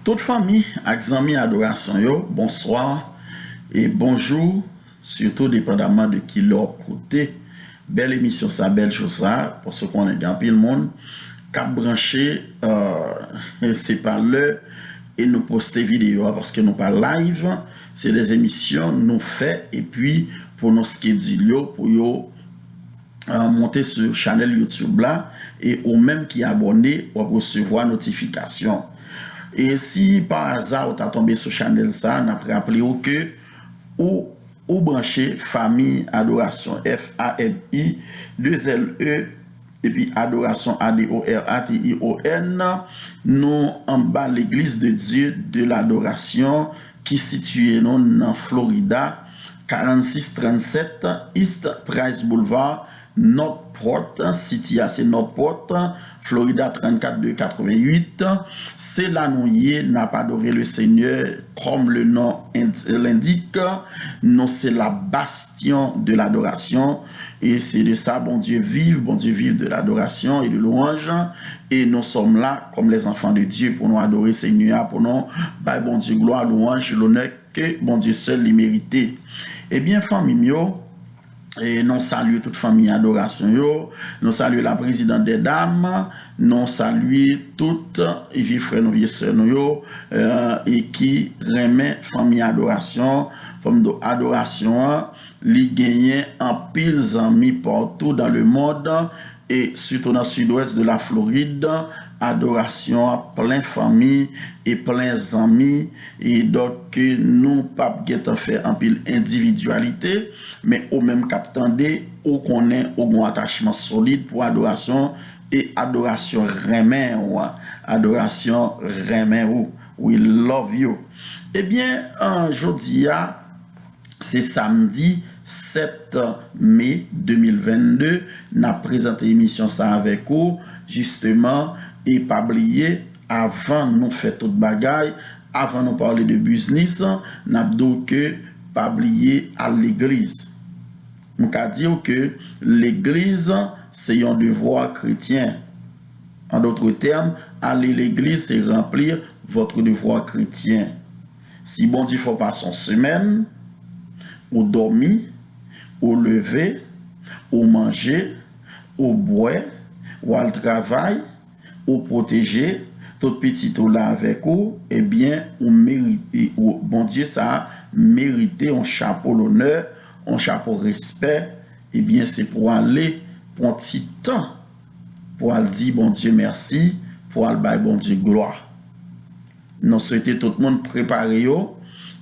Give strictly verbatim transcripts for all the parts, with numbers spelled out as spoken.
Tout fanmi ak zanmi adorasyon yo, bonswa e bonjou, sitou depandaman de ki lè w ap koute bèl emisyon sa, bèl jou sa, paske w konnen gen anpil moun k ap branche, euh, se pa lè e nou poste videyo a, paske nou pa live, se de emisyon nou fè epi pou nou skedil yo, pou yo euh, monte sou chanèl YouTube la, e ou menm ki abòne, w ap resevwa notifikasyon. E si pa aza ou ta tonbe sou chanèl sa, n ap raple w ke ou, ou branche Fami Adoration, F A M I, de L E, epi Adoration, A D O R A T I O N, nou anba Legliz de Dieu de l'Adoration, ki sitiye nou nan Florida, karann sis trannsèt East Price Boulevard, Northport, City a se Northport, Florida trannkat de katreventuit. Se la nou ye, n ap adore le Seigneur comme le nom l'indique. Nou se la bastion de l'adoration. Et c'est de ça, Bondye viv, Bondye viv de l'adoration et de louange. Et nous sommes là comme les enfants de Dieu pou nou adore Senyè a, pou nou bay Bondye glwa, louanj, lonè ke Bondye sèl li merite. Ebyen, fanmi m yo, e nou salye tout fanmi adorasyon yo, nou salye la présidente des dames, nou salye tout vye frè nou, vye sè nou yo, euh, e ki renmen fanmi adorasyon, fanmi adorasyon an, li genyen anpil zanmi partout dans le monde, e sitou nan sidwès de la Florid, adorasyon an plen fanmi e plen zanmi, e donk nou p ap gentan fè anpil endividyalite, men ou menm k ap tande, ou konnen ou gon atachman solid pou adorasyon, e adorasyon renmen ou, adorasyon renmen ou, we love you. Ebyen, an, jodi a, se samdi sèt me de mil vennde, n ap prezante emisyon sa avèk ou, jisteman, e pa bliye, avan nou fè tout bagay, avan nou pale de biznis, n ap di w ke pa bliye al legliz. M ka di w ke legliz se yon devwa kretyen. En d'autres termes, aller l'église, c'est remplir votre devoir chrétien. Si Bondye fè w pase yon semèn, ou dòmi, ou leve, ou manje, ou bwè, ou al travay, ou pwoteje, tout pitit ou la avèk ou, ebyen, ou merite, ou, Bondye sa a merite yon chapo lonè, yon chapo respè, ebyen, se pou ale pran ti tan pou al di Bondye mèsi, pou al bay Bondye glwa. Nou swete tout moun prepare yo.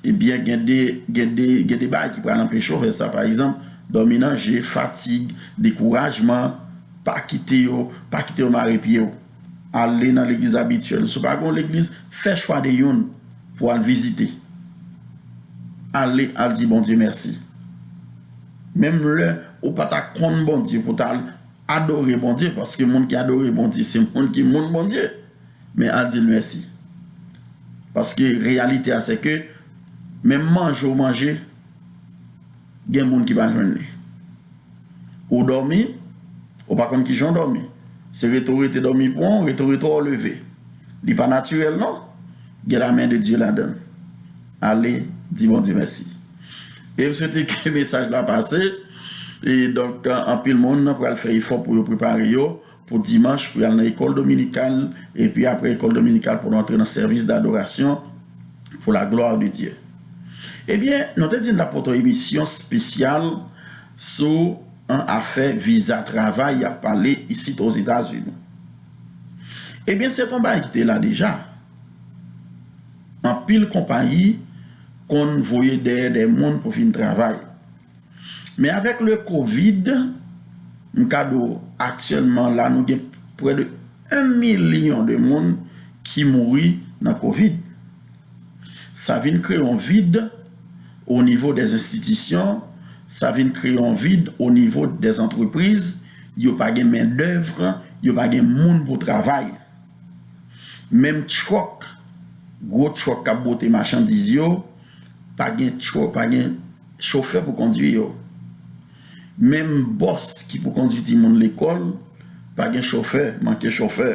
Ebyen, gen de, gen de, gen de bagay ki pral anpeche w fè sa. Pa egzanp, dòmi nan je, fatig, dekourajman, pa kite yo, pa kite yo mare pye w. Ale nan legliz abityèl. Si w pa gen yon legliz, fè chwa de youn pou al vizite. Ale, al di Bondye mèsi. Menm lè ou pa ta konn Bondye pou ta al adore Bondye, paske moun ki adore Bondye, se moun ki moun Bondye. Men al di l mèsi. Paske reyalite a, se ke menm manje w manje, gen moun ki pa jwenn li. Ou dòmi, ou pa konn kijan w dòmi. Se rete w rete dòmi pran w, rete w rete w leve. Li pa natirèl, non. Gen la men de Dye ladan l. Ale, di Bondye mèsi. E m swete ke mesaj la pase. E donk, anpil moun pral fè efò pou yo prepare yo pou dimanch, pou y al nan ekòl dominikal, epi apre ekòl dominikal, pou nou antre nan sèvis dadorasyon pou la glwa de Dye. Ebyen, nou te di n ap pote yon emisyon espesyal sou an afè viza travay y ap pale isit Ozetazini. Ebyen, se t on bagay ki te la deja. Anpil konpayi konn voye dèyè de moun pou vin travay. Men avèk le kovid, m ka di w, aktyèlman la, nou gen prè de yon milyon de moun ki mouri nan kovid. Sa vin kreye yon vid o nivo dè enstitisyon, sa vin kreye yon vid o nivo dè antrepriz, yo pa gen mendèv, yo pa gen moun pou travay. Menm truck, gwo truck k ap pote machandiz yo, pa gen truck, pa gen chofè pou kondwi yo. Menm bòs ki pou kondwi timoun lekòl, pa gen chofè, manke chofè.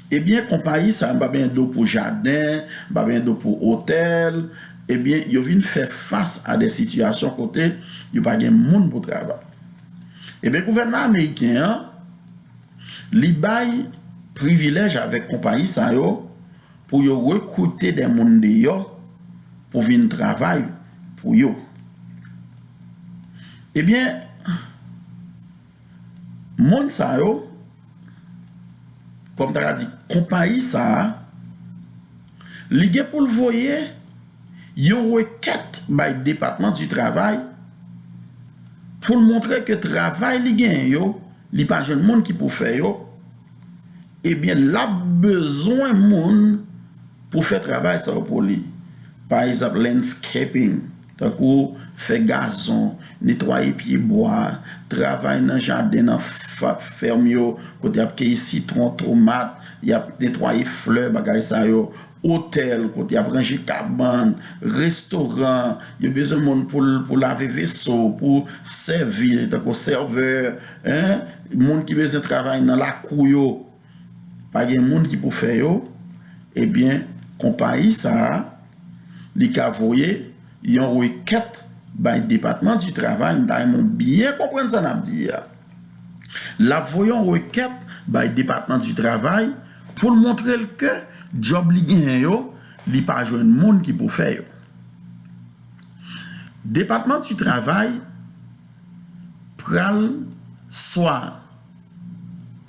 Ebyen, konpayi sa, m pa benyen do pou jaden, m pa benyen do pou otèl, ebyen, yo vin fè fas a de sitiyasyon kote yo pa gen moun pou travay. Ebyen, gouvènman ameriken an, li bay privilèj avèk konpayi sa yo pou yo rekrite de moun deyò pou vin travay pou yo. Ebyen, moun sa yo, kòm ta ka di, konpayi sa a, li gen pou l voye yon rekèt bay Depatman di Travay pou l montre ke travay li genyen yo, li pa jwenn moun ki pou fè yo, ebyen, l ap bezwen moun pou fè travay sa yo pou li. Pa egzanp, landscaping, tankou fè gazon, netwaye pyebwa, travay nan jaden, nan fa-, fèm yo, kote y ap keyi sitwon, tomat, y ap netwaye flè, bagay sa yo, otèl, kote y ap ranje kabann, restoran, yo bezwen moun pou l, pou lave veso, pou sèvi, tankou sèvè, en, moun ki bezwen travay nan lakou yo, pa gen moun ki pou fè yo, ebyen, konpayi sa a, li ka voye yon rekèt bay Depatman di Travay, m ta renmen w byen konprann sa n ap di a. L ap voye yon rekèt bay Depatman di Travay pou l montre l ke djòb li genyen yo, li pa jwenn moun ki pou fè yo. Depatman di Travay pral swa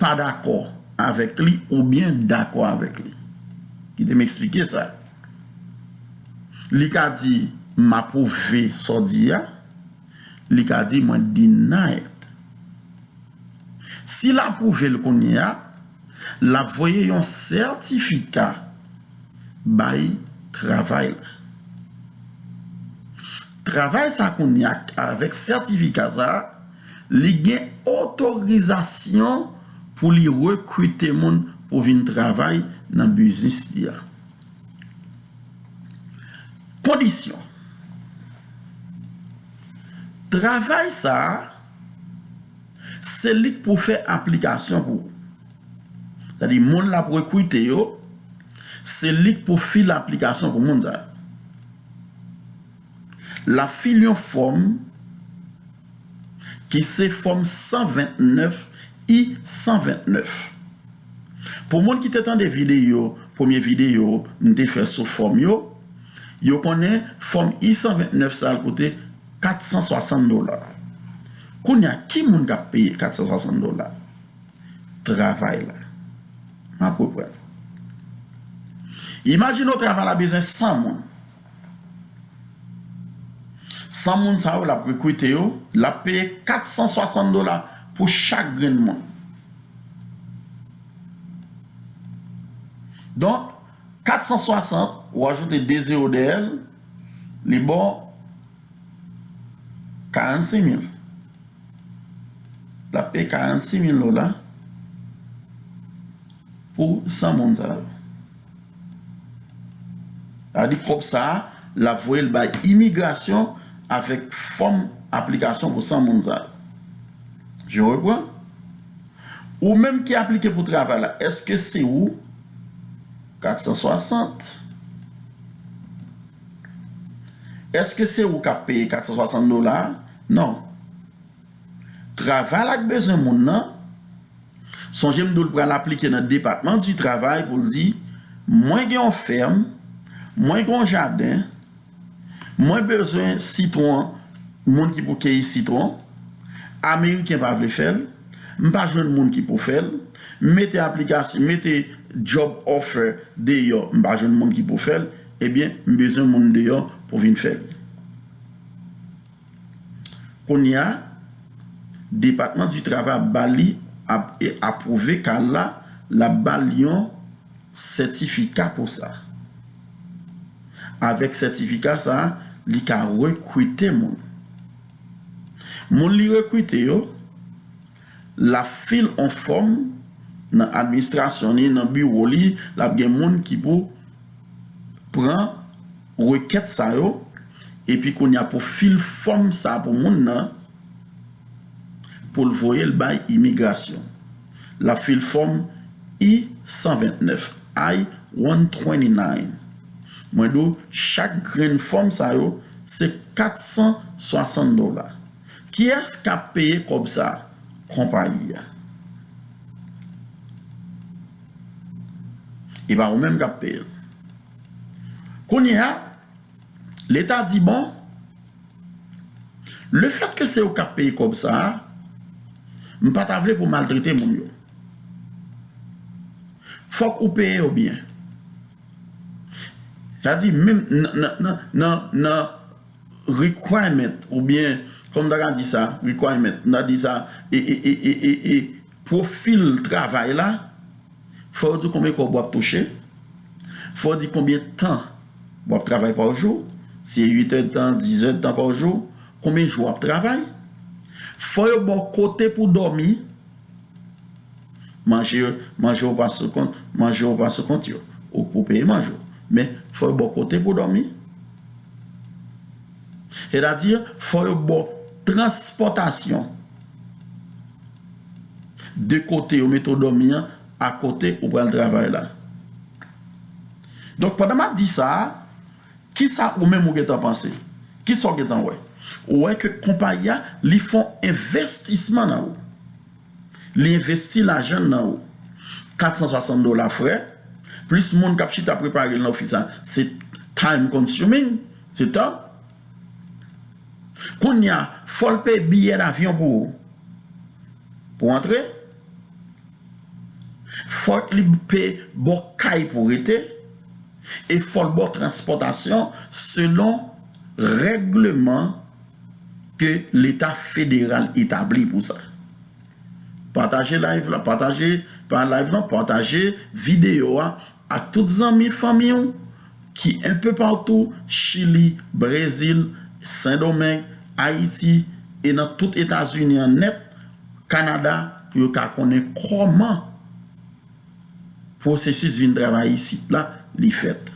pa dakò avèk li oubyen dakò avèk li. Kite m eksplike sa. Li ka di, "M apwouve sa w di a." Li ka di, "Mwen deny it." Si l apwouve l kounye a, l ap voye yon sètifika bay travay la. Travay sa kounye a, avèk sètifika sa, li gen otorizasyon pou li rekrite moun pou vin travay nan biznis li a. Kondisyon. Travay sa, se li k pou fè aplikasyon pou ou. Sètadi, moun l ap rekrite yo, se li k pou fil aplikasyon pou moun sa yo. L ap fil yon fòm ki se fòm san vennèf, I san vennèf. Pou moun ki te tande videyo, premye videyo m te fè sou fòm yo, yo konnen fòm I san vennèf sa al koute kat san swasant dola. Kounye a, ki moun k ap peye kat san swasant dola? Travay la. M ap reprann. Imajine w travay la bezwen san moun. San moun sa yo, l ap rekrite yo, l ap peye kat san swasant dola pou chak grenn moun. Donk, kat san swasant, ou ajoute de zewo dèyè l, li ba w karannsis mil. L ap peye karannsis mil dola pou san moun sa yo. Sa di kòb sa a, l ap voye l bay imigrasyon avèk fòm aplikasyon pou san moun sa yo. Je reprends. Ou menm ki aplike pou travay la, èske se ou? Kat san swasant. Èske se ou k ap peye kat san swasant dola a? Non. Travay la k bezwen moun nan. Sonje m di w l pral aplike nan Depatman di Travay pou l di, "Mwen gen yon fèm, mwen gen yon jaden, mwen bezwen sitwon, moun ki pou keyi sitwon, Ameriken pa vle fè l, m pa jwenn moun ki pou fè l, m mete aplikasyon, m mete job offer deyò, m pa jwenn moun ki pou fè l, ebyen, m bezwen moun deyò pou vin fè l." Kounye a, Depatman di Travay ap ba li, ap, e, apwouve ka l la, l ap ba l yon sètifika pou sa. Avèk sètifika sa, li ka rekrite moun. Moun li rekrite yo, l ap fil on fòm nan administrasyon li, nan biwo li, l ap gen moun ki pou pran rekèt sa yo, epi kounye a pou fil fòm sa pou moun nan, pou l voye l bay imigrasyon. L ap fil fòm I san vennèf, I one twenty-nine. Mwen di w, chak grenn fòm sa yo, se kat san swasant dola. Kiyès k ap peye kòb sa a? Konpayi a. E pa ou menm k ap peye l. Kounye a, Leta di, bon, lefètke se ou k ap peye kòb sa a, m pa ta vle pou w maltrete moun yo. Fòk ou peye yo byen. Sa di, menm nan, nan, nan, nan, nan requirement, oubyen, kòman m ta ka di sa, requirement, m ta di sa, e, e, e, e, e, e, pwofil travay la, fò yo di w konbyen kòb w ap touche, fò yo di konbyen tan w ap travay pa jou, si se uit èdtan, diz èdtan pa jou, konbyen jou w ap travay, fò yo ba w kote pou w dòmi, manje, manje w pa sou kont, manje w pa sou kont yo, ou, ou peye manje w, men fò yo ba w kote pou w dòmi. Sètadi, fò yo ba w transpòtasyon de kote yo mete w dòmi an a kote ou pral travay la. Donk, pandan m ap di sa a, kisa ou menm ou gentan panse? Kisa w gentan wè? Ou wè ke konpayi a, li fè yon envestisman nan ou. Li envesti lajan l nan ou. Kat san swasant dola frè, plis moun k ap chita prepare l nan ofis la, se time consuming, se tan. Kounye a, fò l peye biyè davyon pou ou, pou w antre. Fò li peye ba w kay pou w rete. E fò l ba w transpòtasyon selon règleman ke Leta federal etabli pou sa. Pataje live la, pataje, pa live non, pataje videyo a ak tout zanmi, fanmi w ki enpe patou, Chili, Brezil, Sendomeng, Ayiti, e nan tout Etazini an nèt, Kanada, pou yo ka konnen kòman pwosesis vin travay isit la, li fèt.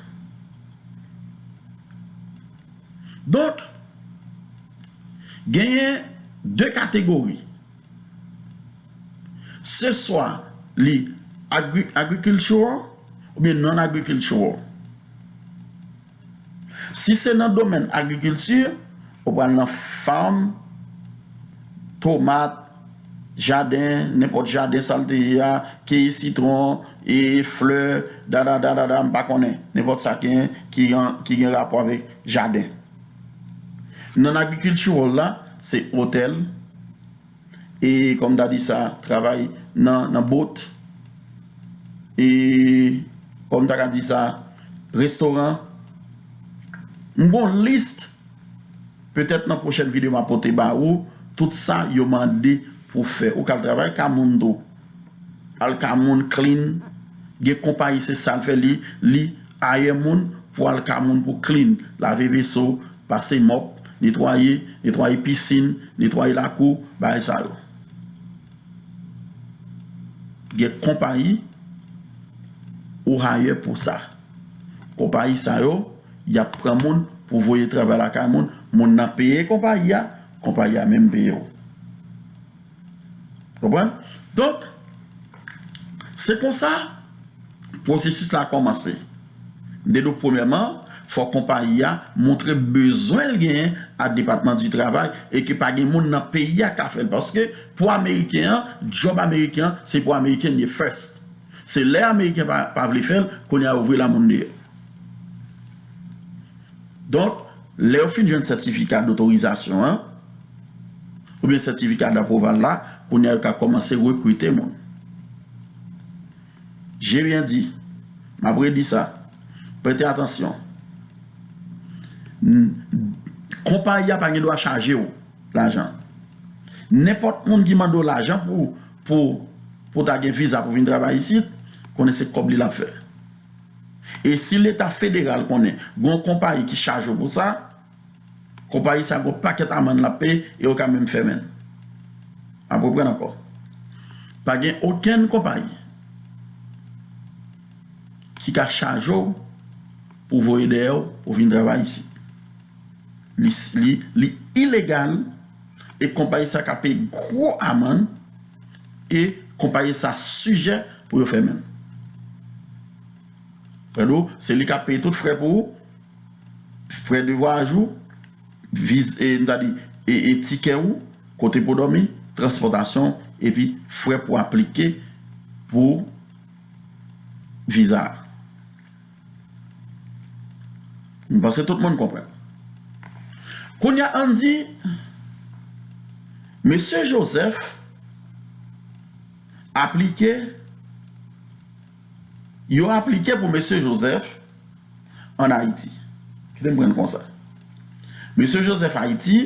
Donk, genyen de kategori. Se swa li agri-, agricultural oubyen non-agricultural. Si se nan domèn agrikilti, ou pral nan farm, tomat, jaden, nenpòt jaden sa l te ye a, keyi sitwon, e flè, dadadadada, m pa konnen. Nenpòt sa ki gen, ki gen, ki gen rapò avèk jaden. Non-agricultural la, se otèl, e kòm ta di sa, travay nan, nan boat, e kòm ta ka di sa, restoran. M gon lis, petèt nan pwochèn videyo m a pote ba ou, tout sa yo mande pou fè. Ou ka al travay ka moun tou. Al ka moun clean. Gen konpayi se sa l fè, li, li ayè moun pou al ka moun pou clean, lave veso, pase mòp, netwaye, netwaye pisin, netwaye lakou, bagay sa yo. Gen konpayi ou ayè pou sa. Konpayi sa yo, y ap pran moun pou voye travay lakay moun, moun nan peye konpayi a, konpayi a menm peye w. Konprann? Donk, se konsa pwosesis la kòmanse. M te di w premyèman, fò konpayi a montre bezwen l genyen a Depatman di Travay e ke pa gen moun nan peyi a k ka fè l. Paske pou Ameriken an, djòb Ameriken an, se pou Ameriken l ye first. Se lè Ameriken pa, pa vle fè l, kounye a yo voye l a moun deyò. Donk, lè yo fin jwenn sètifika dotorizasyon an, oubyen sètifika dapwouval la, kounye a yo ka kòmanse rekrite moun. Je byen di, m ap redi sa, prete atansyon. N-, konpayi a pa gen dwa chaje w lajan. Nenpòt moun ki mande w lajan pou, pou, pou ta gen viza pou vin travay isit, konnen se kòb li l ap fè. E si Leta federal konnen gon konpayi ki chaje w pou sa, konpayi sa gon pakèt amann l ap peye e yo ka menm fèmen l. M ap reprann ankò. Pa gen okenn konpayi ki ka chaje w pou voye dèyè w pou vin travay isit. Li, li, li ilegal e konpayi sa ka peye gwo amann e konpayi sa sijè pou yo fèmen l. Prè de ou, se li k ap peye tout frè pou ou, frè de vwayaj ou, viz, e, m ta di, e, e tikè ou, kote pou dòmi, transpòtasyon, epi frè pou aplike pou viza a. M panse tout moun konprann. Kounye a, ann di, mesye Joseph aplike, yo aplike pou mesye Joseph ann Ayiti. Kite m pran l konsa. Mesye Joseph Ayiti,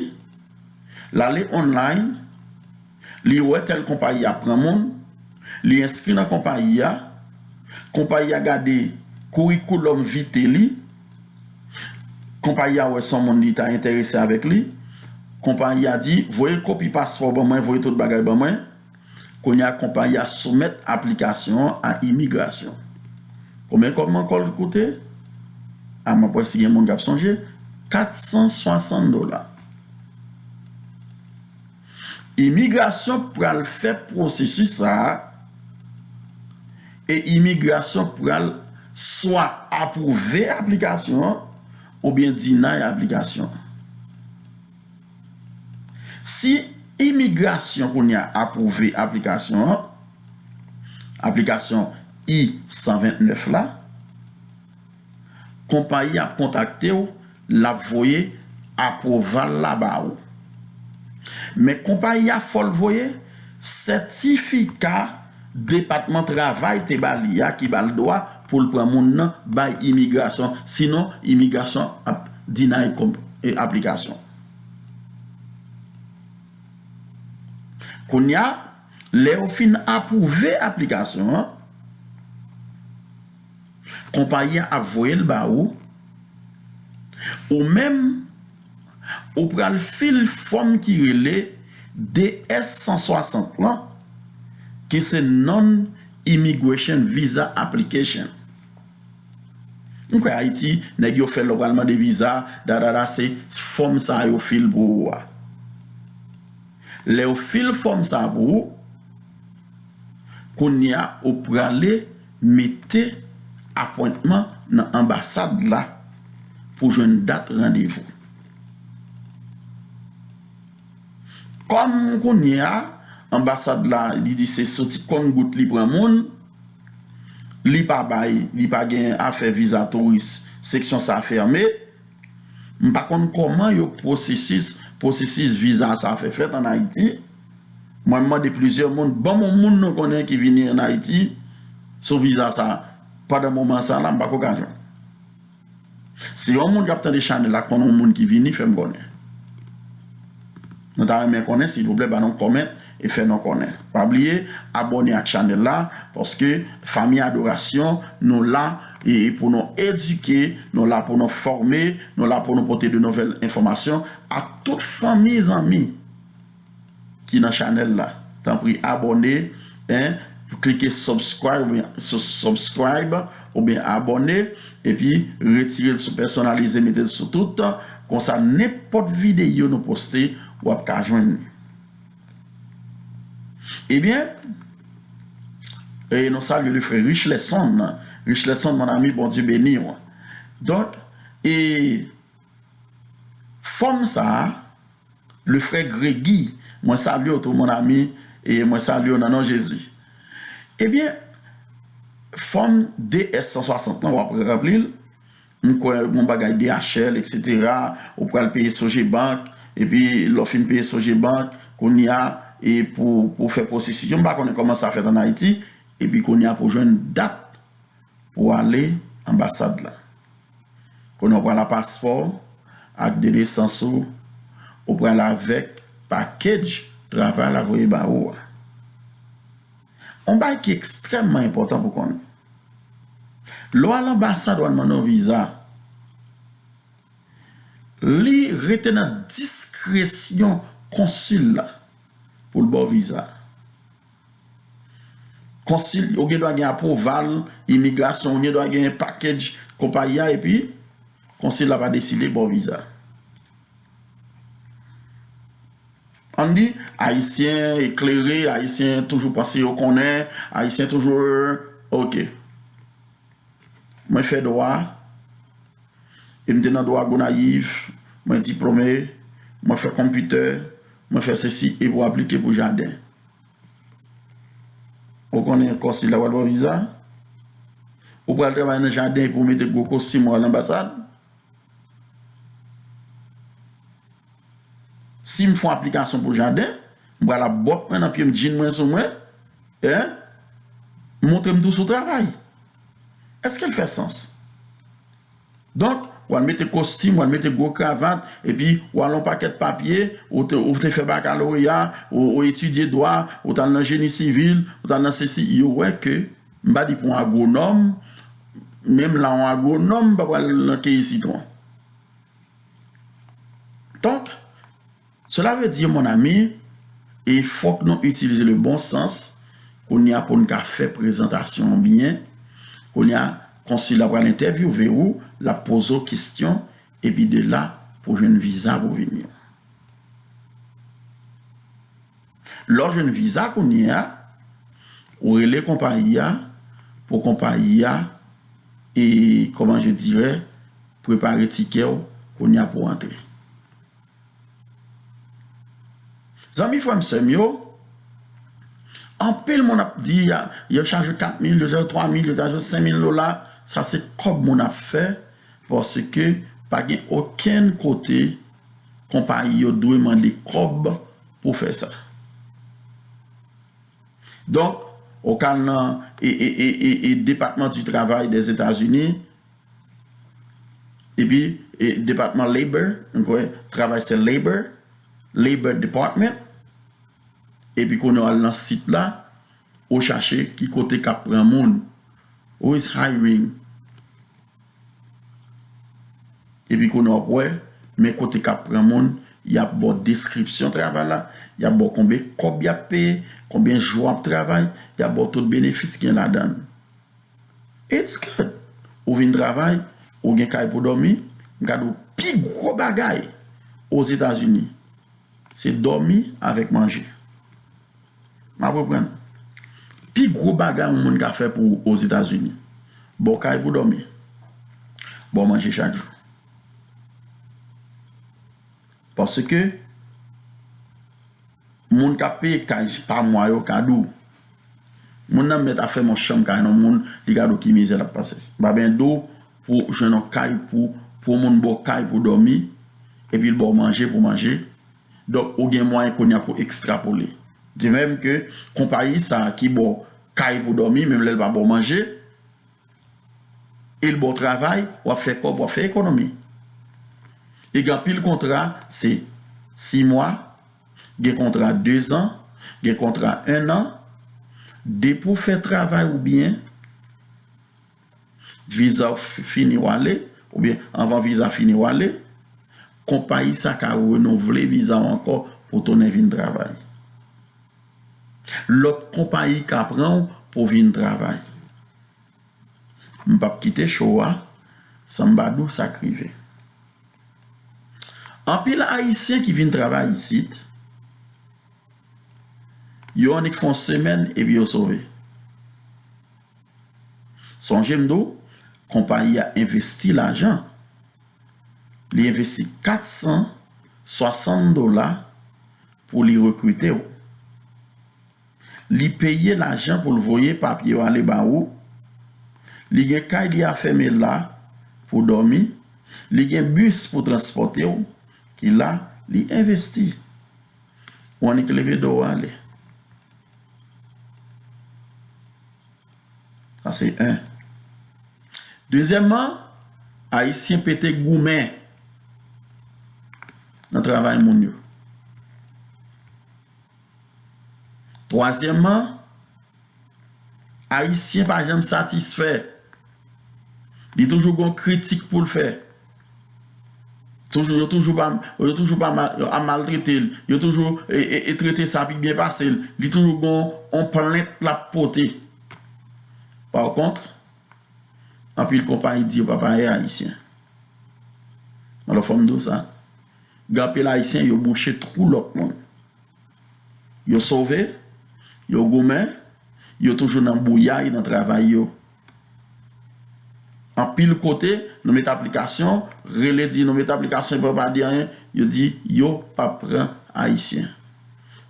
l ale online, li wè tèl konpayi ap pran moun, li enskri nan konpayi a, konpayi a gade curriculum vitae li, konpayi a wè se yon moun li ta enterese avèk li, konpayi a di, voye kopi paspò ban mwen, voye tout bagay ban mwen. Kounye a, konpayi a soumèt aplikasyon an a imigrasyon. Konbyen kòb ankò l koute? A, m ap wè si gen moun k ap sonje. Kat san swasant dola. Imigrasyon pral fè pwosesis sa a, e imigrasyon pral swa apwouve aplikasyon an oubyen deny aplikasyon an. Si imigrasyon kounye a apwouve aplikasyon an, aplikasyon I san vennèf la, konpayi a ap kontakte w, l ap voye apwouval la ba ou. Men konpayi a fò l voye sètifika Depatman Travay te ba li a ki ba l dwa pou l pran moun nan bay imigrasyon, sinon imigrasyon ap deny konp-, e, aplikasyon. Kounye a, lè yo fin apwouve aplikasyon an, konpayi a ap voye l ba ou. Ou menm, ou pral fil fòm ki rele D S san swasant lan, ki se Non-Immigration Visa Application. M kwè Ayiti, nèg yo fè lè w pral mande viza, dadada, se fòm sa yo fil pou ou a. Lè yo fil fòm sa pou ou, kounye a ou prale mete apwentman nan anbasad la pou jwenn dat randevou. Kòm kounye a, anbasad la, li di se sou ti konn gout li pran moun, li pa bay, li pa gen afè viza touris, seksyon sa fèmen. M pa konn kòman yo pwosesis, pwosesis viza sa fè fèt ann Ayiti. Mwen, m mande plizyè moun, ban m yon moun nou konnen ki vini ann Ayiti sou viza sa. Pandan moman sa la, m pako ka jwenn. Si yon moun k ap tande chanèl la konn yon moun ki vini, fè m konnen. Nou ta renmen konnen, silvouplè, ba nou kòmant e fè nou konnen. Pa bliye abòne ak chanèl la, paske Fanmi Adorasyon, nou la e pou nou edike, nou la pou nou fòme, nou la pou nou pote de nouvèl enfòmasyon ak tout fanmi zanmi ki nan chanèl la. Tanpri abòne, en, klike subscribe oubyen, su-, subscribe oubyen abòne, epi retire l sou pèsonalize, mete l sou tout. Konsa, nenpòt videyo nou poste, w ap ka jwenn li. Ebyen, e nou salye le frè Richleson. Richleson, mon ami, Bondye beni w. Donk, e fòm sa a, le frè Gregi, mwen salye w tou, mon ami, e mwen salye w nan non Jezi. Ebyen, fòm D S san swasant lan, w ap ranpli l. M kwè gon bagay D H L, et cetera, ou pral peye Sogebank, epi lè w fin peye Sogebank, kounye a, e pou, pou fè pwosesis yo, m pa konnen kòman sa fèt ann Ayiti, epi kounye a pou jwenn dat pou ale anbasad la. Kounye a w pral a paspò ak de nesans ou, ou pral avèk package travay la voye ba ou a. Yon bagay ki ekstrèmman enpòtan pou konnen. Lè w al anbasad, w al mande yon viza, li rete nan diskresyon konsil la pou l ba w viza. Konsil, ou gen dwa gen apwouval imigrasyon, ou gen dwa gen package konpayi a, epi konsil la pa deside ba w viza. Ann di, Ayisyen eklere, Ayisyen toujou panse yo konnen, Ayisyen toujou, oke. mwen fè dwa, e m te nan dwa Gonayiv, mwen diplome, mwen fè konpitè, mwen fè sesi, epi w aplike pou jaden. Ou konnen konsila pral ba w viza? Ou pral travay nan jaden epi w mete gwo kostim ou al anbasad? Si m fè yon aplikasyon pou jaden, m pral ap bòt mwen nan pye m, djin mwen sou mwen, en? Montre m tou sou travay. Èske l fè sans? Donk, w al mete kostim, w al mete gwo kravat, epi w al yon pakèt papye, ou te, ou te fè bakaloreya, ou, ou etidye dwa, ou t al nan jeni sivil, ou t al nan sesi, yo wè ke, m pa di pou yon agwonòm, menm la yon agwonòm pa pral nan keyi sitwon. Donk, cela veut dire, mon ami, e fòk nou itilize le bon sens, kounye a pou n ka fè prezantasyon an byen, kounye a, konsila pral entèvyouve ou, l ap poze w kesyon, epi de la, pou jwenn viza pou vini an. Lè w jwenn viza kounye a, ou rele konpayi a, pou konpayi a, e, comment je dirais, prepare tikè w kounye a pou w antre. Zanmi, frè m, sè m yo, anpil moun ap di, a, yo chaje kat mil, yo chaje twa mil, yo chaje senk mil dola, sa se kòb moun ap fè, paske pa gen okenn kote konpayi yo dwe mande kòb pou fè sa. Donk, ou ka al nan, e, e, e, e, e Departman di Travay dèzetazini, epi, e, Depatman Labor, m kwè, travay se Labor, Labor Department, epi kounye a w al nan sit la, ou chache ki kote k ap pran moun, who is hiring. Epi kounye a w ap wè, men kote k ap pran moun, y ap ba w deskripsyon travay la, y ap ba w konbyen kòb y ap peye, konbyen jou w ap travay, y ap ba w tout benefis ki gen ladan l. It's good. Ou vin travay, ou gen kay pou dòmi, m ka di w pi gwo bagay Ozetazini, se dòmi avèk manje. M ap reprann. Pi gwo bagay yon moun ka fè pou ou Ozetazini, ba w kay pou dòmi, ba w manje chak jou. Paske moun k ap peye kay pa mwa yo ka di w, moun nan mèt ap fèmen yon chanm kay nan moun, li ka di w ki mizè l ap pase. M pa bezwen di w pou jwenn yon kay pou, pou yon moun ba w kay pou dòmi, epi l ba w manje pou manje. Donk, ou gen mwayen kounye a pou ekstrapole. De menm ke konpayi sa a ki ba w kay pou dòmi, menm lè l pa ba w manje, e l ba w travay, w ap fè kòb, w ap fè ekonomi. E gen anpil kontra, se sis mwa, gen kontra de zan, gen kontra en an. Depi w fè travay ou byen, viza w fi-, fini w ale, oubyen anvan viza fini w ale, konpayi sa ka renouvle viza w ankò pou w tounen vin travay. Lòt konpayi ka pran w pou w vin travay. M p ap kite show a san m pa di w sa k rive. Anpil Ayisyen ki vin travay isit, yo annik fè yon semèn epi yo sove. Sonje m di w, konpayi a envesti lajan. Li envesti kat san swasant dola pou li rekrite w. Li peye lajan pou l voye papye yo ale ba ou. Li gen kay li afème la pou dòmi. Li gen bis pou transpòte w, ki la, li envesti. Ou annik leve do w ale. Sa se en. Dezyèmman, Ayisyen pete goumen nan travay moun yo. Twazyèmman, Ayisyen pa janm satisfè. Li toujou gon kritik pou l fè. Toujou, yo toujou pa, yo toujou pa ma-, ap maltrete l. Yo toujou, e, e, e trete sa pi byen pase l. Li toujou gon on plent l ap pote. Pa kont, anpil konpayi di yo pa peye Ayisyen. Alò, fò m di w sa. Gen anpil Ayisyen, yo bouche twou lòt moun. Yo sove, yo goumen, yo toujou nan bouyay nan travay yo. Anpil kote, nou met aplikasyon, rele di nou met aplikasyon, epi yo pa di anyen, yo di yo p ap pran Ayisyen.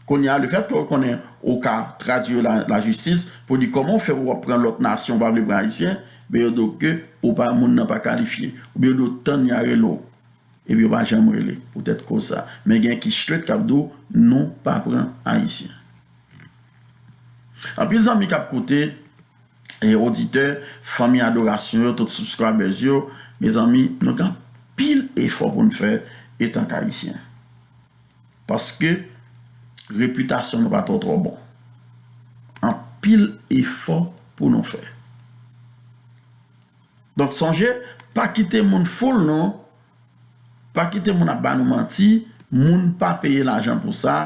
Kounye a, lefètke ou konnen ou ka tradui la, lajistis pou di kòman w fè w ap pran lòt nasyon, ou pa vle pran Ayisyen, ben yo di w ke ou pa, moun nan pa kalifye. Oubyen yo di w tann y a rele w. Epi yo pa janm rele. Poutèt koz sa. Men gen ki straight k ap di w, nou pa pran Ayisyen. Anpil zanmi k ap koute, e oditè, fanmi adorasyon yo, tout subscribers yo, mezanmi, nou gen anpil efò pou n fè etan k Ayisyen. Paske repitasyon nou pa twò twò bon. Anpil efò pou nou fè. Donk, sonje, pa kite moun fool nou, pa kite moun ap ba nou manti, moun pa peye lajan pou sa,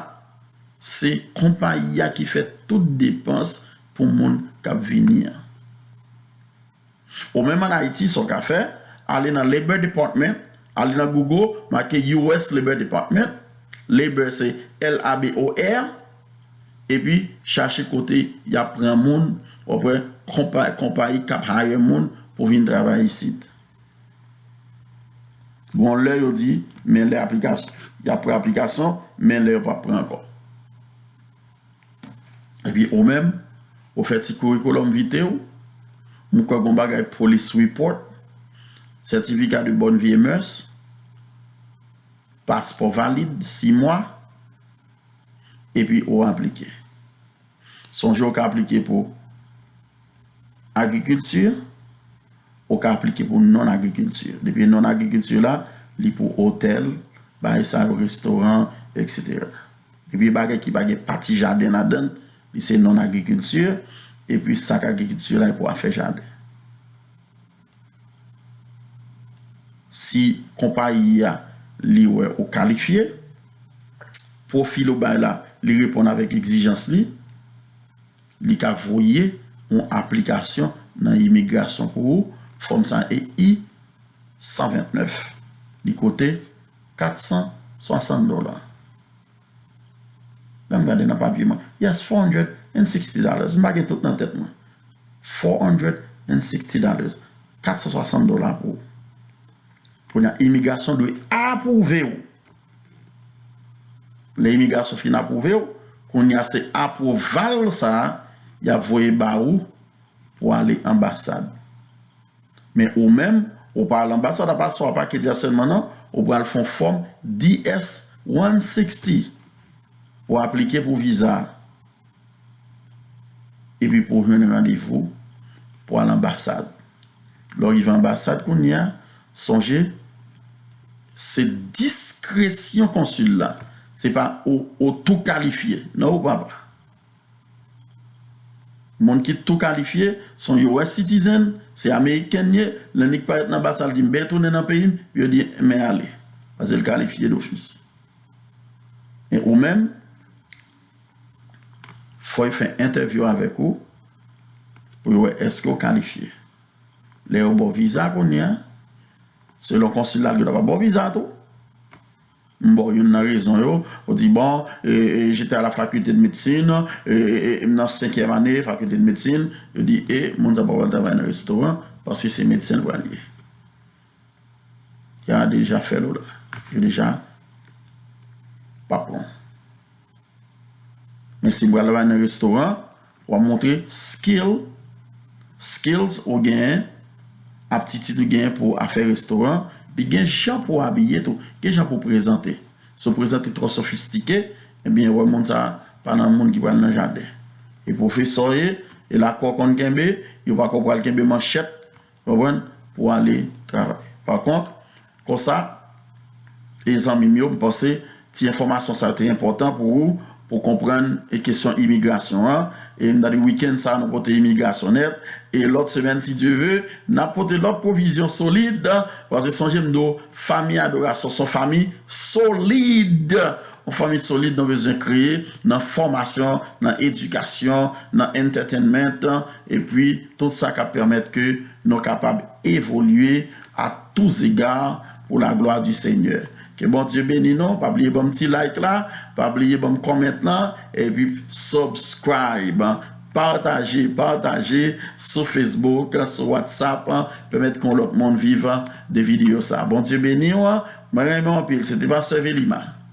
se konpayi a ki fè tout depans pou moun k ap vini an. Ou menm ann Ayiti, sa w ka fè, ale nan Labor Department, ale nan Google, make U S Labor Department, Labor se L A B O R, epi chache kote y ap pran moun, w ap wè konpa-, konpayi k ap hire moun pou vin travay isit. Gon lè yo di, men lè aplikasyon, y ap pran aplikasyon, men lè yo p ap pran ankò. Epi ou menm, ou fè ti kourikoulòm vite w, m kwè gon bagay police report, certificat de bonne vie et mœurs, paspò valid, sis mwa, epi ou aplike. Sonje ou ka aplike pou agrikilti, ou ka aplike pou non-agrikilti. Depi non-agrikilti la, li pou otèl, bagay sa yo, restoran, etsetera. Depi bagay ki pa gen pati jaden ladan l, li se non-agrikilti, epi sa k agrikilti la, e pou afè jaden. Si konpayi a, li wè ou kalifye, pwofil ou bay la, li reponn avèk egzijans li, li ka voye yon aplikasyon nan imigrasyon pou ou. Fòm sa e I san vennèf. Li koute kat san swasant dola. Lè m gade nan papye mwen. Yes, four hundred and sixty dollars. M pa gen tout nan tèt mwen. Four hundred and sixty dollars. Kat san swasant dola pou ou. Kounye a, imigrasyon dwe apwouve w. Lè imigrasyon fin apwouve w, kounye a se apwouval sa a, y ap voye ba ou pou ale anbasad. Men ou menm, ou pa al anbasad, apa swa pa ke dja sèlman non, ou pral fè yon fòm D S one sixty pou aplike pou viza a. Epi pou w jwenn randevou pou al anbasad. Lè w rive anbasad kounye a, sonje, se diskresyon konsil la. Se pa ou, ou tou kalifye. Non, ou pa pa. Moun ki tou kalifye, se yon U S citizen, se ameriken l ye, lè nèg parèt nan anbasad, li di, "M ben tounen nan peyi m," yo di, "Men ale." Paske l kalifye dofis. E ou menm, fò yo fè entèvyou avèk ou pou yo wè èske w kalifye. Lè yo ba w viza kounye a, selon konsil la, l gen dwa pa ba w viza tou. M ba w youn nan rezon yo, ou di, "Bon, e, e, j'étais à la faculté de médecine, e, e, e, m nan senkyèm ane faculté de médecine," yo di, "E, moun sa pa pral travay nan restoran, paske se medsen l pral ye." Y a deja fè l ou la. Yo deja pa pran w. Men si w pral travay nan restoran, w ap montre skill, skills ou genyen, aptitid ou genyen pou afè restoran, epi gen jan pou w abiye tou, gen jan pou w prezante. Si w prezante twò sofistike, ebyen, wè moun sa a pa nan moun ki pral nan jaden. E pwofesè w ye, e lakò w konn kenbe, yo pa kwè w pral kenbe manchèt, konprann, pou ale travay. Pa kont, konsa, e zanmi m yo, m panse ti enfòmasyon sa yo te enpòtan pou ou, pou konprann e kesyon imigrasyon an. E m ta di wikenn sa a, nou pote imigrasyon nèt. E lòt semèn, si Dye ve, n ap pote lòt pwovizyon solid. Paske sonje m di w, fanmi adorasyon se yon fanmi solid. Yon fanmi solid nou bezwen kreye nan fòmasyon, nan edikasyon, nan entertainment, epi tout sa k ap pèmèt ke nou kapab evolye à tous égards pour la gloire du Seigneur. Ke Bondye beni nou. Pa bliye ban m ti like la, pa bliye ban m comment lan, epi subscribe. Pataje, pataje sou Facebook, sou WhatsApp, pèmèt ke yon lòt moun viv de videyo sa. Bondye beni w, mwen renmen w anpil. Se te Pastè Velima.